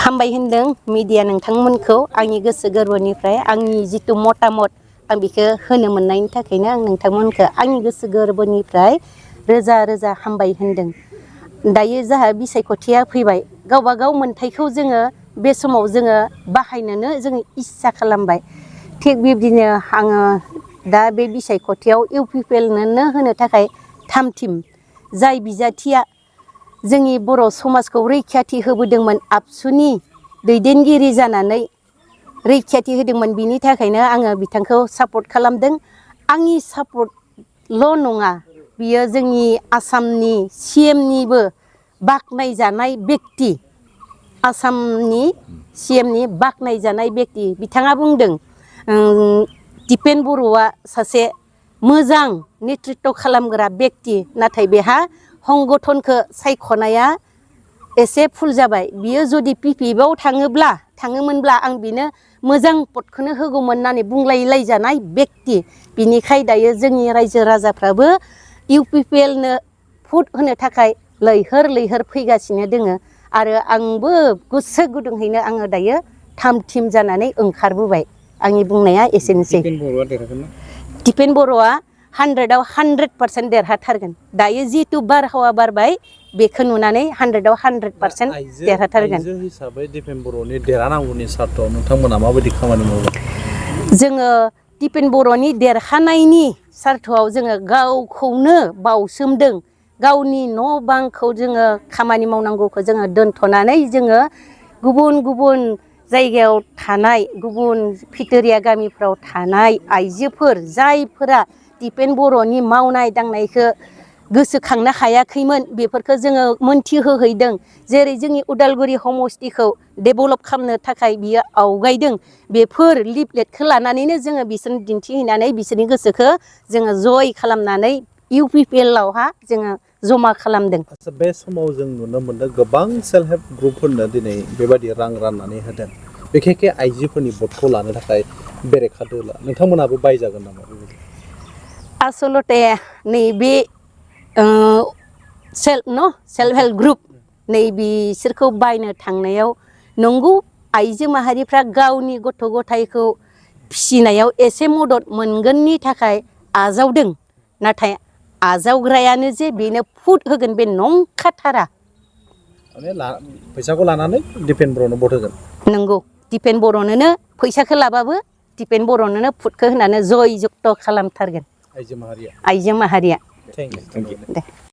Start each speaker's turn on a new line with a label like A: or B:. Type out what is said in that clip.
A: हामबाय होनदों मिडिया नोंथांमोनखौ आंनि गोसो गोरबोनिफ्राय आंनि जितु मतामत आं बेखौ होनो मोननायनि थाखायनो आं नोंथांमोनखौ आंनि गोसो गोरबोनिफ्राय रोजा रोजा हामबाय होनदों। दायो जोंहा बिसायख'थिया फैबाय गावबा गाव मोनथायखौ जोङो बे समाव जोङो बाहायनोनो जोङो इस्सा खालामबाय। थिग बिब्दिनो आङो दा बे बिसायख'थियाव इउपिपिएलनोनो होनो थाखाय थामथिम जाय बिजाथिया जोंनि बर' समाजखौ रैखाथि होबोदोंमोन आबसुनि दैदेनगिरि जानानै रैखाथि होदोंमोन बिनि थाखायनो आङो बिथांखौ सापर्ट खालामदों। आंनि सापर्टल' नङा बियो जोंनि आसामनि CMनिबो बाख्नायजानाय बेक्ति आसामनि CMनि बाख्नायजानाय बेक्ति बिथाङा बुंदों दिपेन बर'आ सासे मोजां नेतृत्व खालामग्रा बेक्ति नाथाय बेहा संगठनखौ सायख'नाया एसे फुल जाबाय बियो जुदि PPFआव थाङोमोनब्ला आं बिनो मोजां पदखौनो होगौमोन होननानै बुंलायलायजानाय बेक्ति बिनिखाय दायो जोंनि रायजो राजाफ्राबो इउपिपिएलनो भट होनो थाखाय लैहोर लैहोर फैगासिनो दोङो आरो आंबो गोसो गुदुंहैनो आङो दायो थामथिम जानानै ओंखारबोबाय। आंनि बुंनाया एसेनोसै। दिपेन बर'आ 100आव 100% देरहाथारगोन। दायो जितु बारहावा बारबाय बेखौ नुनानै 100आव 100% देरहाथारगोन।
B: आइजो हिसाबै दिपेन बर'नि देरहानांगौनि सार्थआव नोंथांमोना माबायदि खामानि मावगोन?
A: जोङो दिपेन बर'नि देरहानायनि सार्थआव जोङो गावखौनो बावसोमदों। गावनि न' बांखौ जोङो खामानि मावनांगौखौ जोङो दोनथ'नानै जोङो गुबुन गुबुन जायगायाव थानाय गुबुन भितोरिया गामिफ्राव थानाय आइजोफोर जायफोरा दिपेन बर'नि मावनाय दांनायखौ गोसोखांनो हायाखैमोन बेफोरखौ जोङो मोनथिहोहैदों। जेरै जोंनि उदालगुरि समस्तिखौ डेभेलप खालामनो थाखाय बियो आवगायदों बेफोर लिफलेटखौ लानानैनो जोङो बिसोरनो दिन्थिहैनानै बिसोरनि गोसोखौ जोङो जय खालामनानै इउपिपिएलआवहा जोङो जमा खालामदों।
B: बे समाव जों नुनो मोनदों गोबां सेल्फ हेल्प ग्रुपफोरनो दिनै बेबायदि रां राननानै होदों। बेखेखे आइजोफोरनि भटखौ लानो थाखाय बेरेखा दोला नोंथांमोनाबो बायजागोन नामा?
A: आसलते नैबे सेल्फ हेल्प ग्रुप नै बिसोरखौ बायनो थांनायाव नंगौ आइजो माहारिफ्रा गावनि गथ' गथायखौ फिसिनायाव एसे मदद मोनगोननि थाखाय आजावदों नाथाय आजावग्रायानो जे बेनो भट होगोन बे नंखाथारा।
B: माने फैसाखौ लानानै दिपेन बर'नो भट होगोन।
A: नंगौ दिपेन बर'नोनो फैसाखौ लाबाबो दिपेन बर'नोनो भटखौ होनानै जय जगत खालामथारगोन
B: आइजो माहारिया।
A: आइजो माहारिया।
B: Thank you.
A: दे।